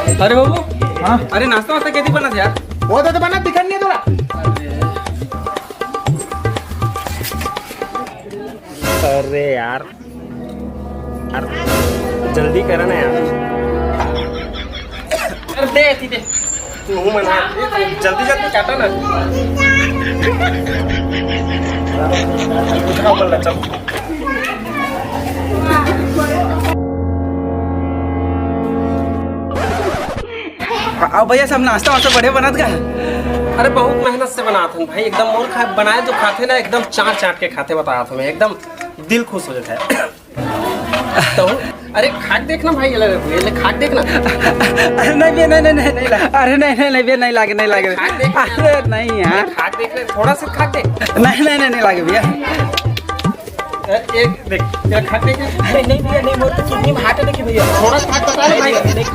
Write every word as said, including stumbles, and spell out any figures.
अरे बाबू, हाँ? अरे नाश्ता वास्ता कइसे बनत हे यार? वो तो, तो बनत दिखत नहीं हे तोला। अरे यार, यार, जल्दी करा ना यार। अरे दे, एती दे। तू मन हा, जल्दी जल्दी काटा ना। उठा बोल रहा, चल। अउ भैया, सब नाश्ता वास्ता बढ़िया बनत का? अरे बहुत मेहनत से बनात हन भाई, एकदम मोर खा बनाए जो खाथे ना, एकदम चाट चाट के खाथे, बतावत हँव मैं, एकदम दिल खुश हो जाथे। तो अरे खा के देख ना भाई, ये ले, ये ले खा के देख ना। अरे नहीं भैया, नहीं, नहीं, नहीं, नहीं ला-, अरे नहीं, नहीं, नहीं भैया, नहीं लागे, नहीं लागे। खा के देख ना। अरे नहीं यार। खा के देख ना, थोड़ा सा खा के देख। नहीं, नहीं, नहीं, नहीं लागे भैया। अरे एक देख, ये खा के देख ना। अरे नहीं भैया, नहीं, मोर तो किडनी में हार्ट अटैक हे भैया। थोड़ा खा के बता ना भाई। देख।